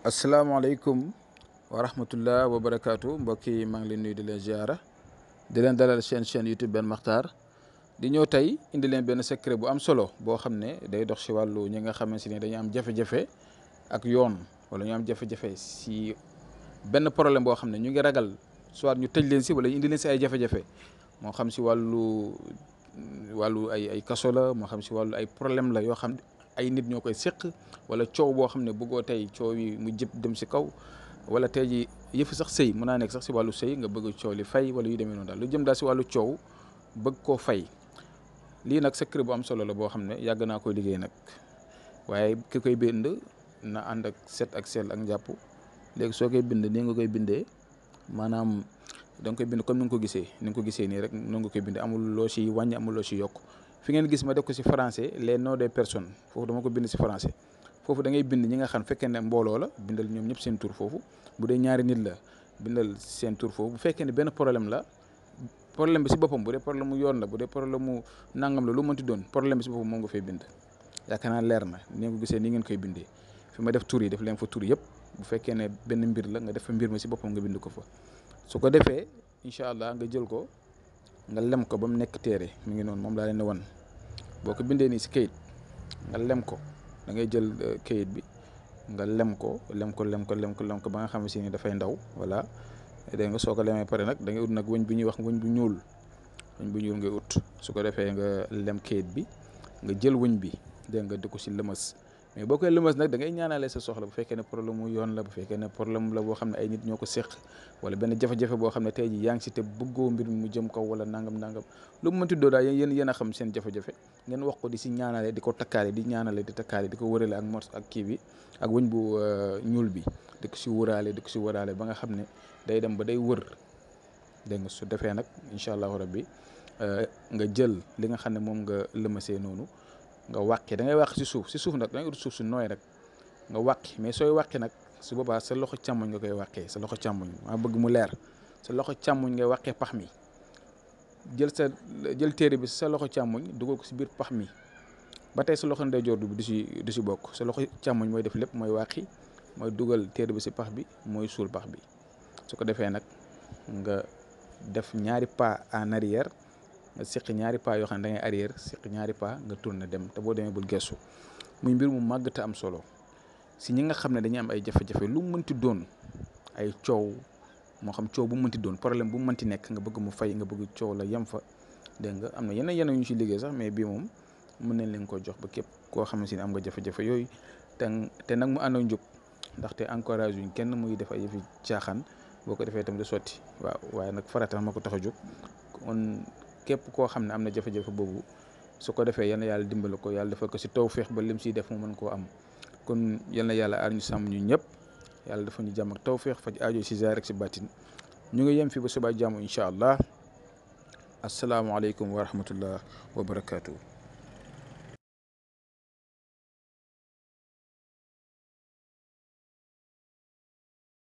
asalaamaaleykum wa rahmatullah wa barakaatu mbokk yi maa ngi leen nuyu di leen ziara di leen dalal chaîne YouTube Ben Makhtar di ñëw tey indi leen benn secret bu am solo boo xam ne day dox si wàllu ñi nga xamante ne dañu am jafe-jafe ak yoon wala ñu am jafe-jafe si benn problème boo xam ne ñu ngi ragal soit ñu tëj leen si wala ñu indi leen si ay jafe-jafe moo xam si wàllu ay kaso la moo xam si wàllu ay problème la yoo xam ay nit ñoo koy séq wala coow boo xam ne bëggoo tey coow yi mu jëpp dem si kaw wala tey ji yëfu sax sëy mën naa nekk sax si wàllu sëy nga bëgg coow li fay wala yu demee noonu daal lu jëm daal si wàllu coow bëgg koo fay lii nag secret bu am solo la boo xam ne yàgg naa ko liggéey nag waaye ki koy bind na ànd ak set ak sell ak njàpp léegi soo koy bind nii nga koy bindee maanaam da nga koy bind comme ni nga ko gisee nii rek noonu nga koy bindee amul loo si wàññi amul loo si yokk fi ngeen gis ma def ko si français les noms des personnes foofu dama ko bind si français foofu da ngay bind ñi nga xam fekkee ne mbooloo la bindal ñoom ñëpp seen tur foofu bu dee ñaari nit la bindal seen tur foofu bu fekkee ne benn problème la problème bi si boppam bu dee problème mu yoon la bu dee problème mu nangam la lu mënti doon problème bi si boppam moom nga fay bind yaakaar naa leer na ni nga ko gisee ni ngeen koy bindee fi ma def tur yi def leen fa tur yëpp bu fekkee ne benn mbir la nga def fa mbir ma si boppam nga bind ko fa su ko defee incha allah nga jël ko nga lem ko ba mu nekk téere mi ngi noonu moom laa leen di wan boo ko bindee nii si kayit nga lem ko da ngay jël kayit bi nga lem ko ba nga xam ne si ni dafay ndaw voilà dégg nga soo ko lemee pare nag da ngay ut nag wëñ bu ñuy wax wëñ bu ñuul ngay ut su ko defee nga lem kayit bi nga jël wëñ bi dégg nga di ko si lëmas mais boo koy lëmas nag da ngay ñaanale sa soxla bu fekkee ne problème mu yoon la bu fekkee ne problème la boo xam ne ay nit ñoo ko séq wala benn jafe-jafe boo xam ne tey ji yaa ngi si te bëggoo mbir mi mu jëm kaw wala nangam lu mu mënti doo daal yéen a xam seen jafe-jafe ngeen wax ko di si ñaanale di ko takkaale di ñaanale di takkaale di ko wërale ak mors ak kii bi ak wëñ bu ñuul bi di ko si wëraale ba nga xam ne day dem ba day wër dégg nga su defee nag incha allahu rabbi nga jël li nga xam ne moom nga lëmasee noonu nga wàqi da ngay wàq si suuf nag da ngay ut suuf si nooy rek nga wàqi mais sooy wàqi nag su boobaa sa loxo càmmoñ nga koy wàqee sa loxo càmmoñ maa bëgg mu leer sa loxo càmmoñ ngay wàqee pax mi jël téere bi sa loxo càmmoñ dugal ko si biir pax mi ba tey sa loxo ndeyjoor du si bokk sa loxo càmmoñ mooy def lépp mooy wàqi mooy dugal téere bi si pax bi mooy suul pax bi su ko defee nag nga def ñaari pas en arrière nga seq ñaari pas yoo xam ne da ngay arrière seq ñaari pas nga tourné dem te boo demee bul gestu muy mbir mu màgg te am solo si ñi nga xam ne dañuy am ay jafe-jafe lu mu mënti doon ay coow moo xam coow bu mu mënti doon problème bu mu mënti nekk nga bëgg mu fay nga bëgg coow la yem fa dégg nga am na yenn yu ñu si liggéey sax mais bii moom mën nañ leen ko jox ba képp koo xam ne si am nga jafe-jafe yooyu te nag mu ànd ak njub ndaxte encourage yuñ kenn muy def ay yëfi caaxaan boo ko defee itam du sotti waaw waaye nag farata ma ko tax a jóg kon képp koo xam ne am na jafe-jafe boobu su ko defee yal na yàlla dimbali ko yàlla defal ko si tawféex ba lim siy def mu mën koo am kon yal na yàlla aar ñu sàmm ñu ñëpp yàlla dafa ñu jàmm ak tawféex faj aajo si zaahir ak si baatin ñu ngi yem fi ba suba jàmm incha allah asalaamualeykum wa rahmatullah wa barakaatu.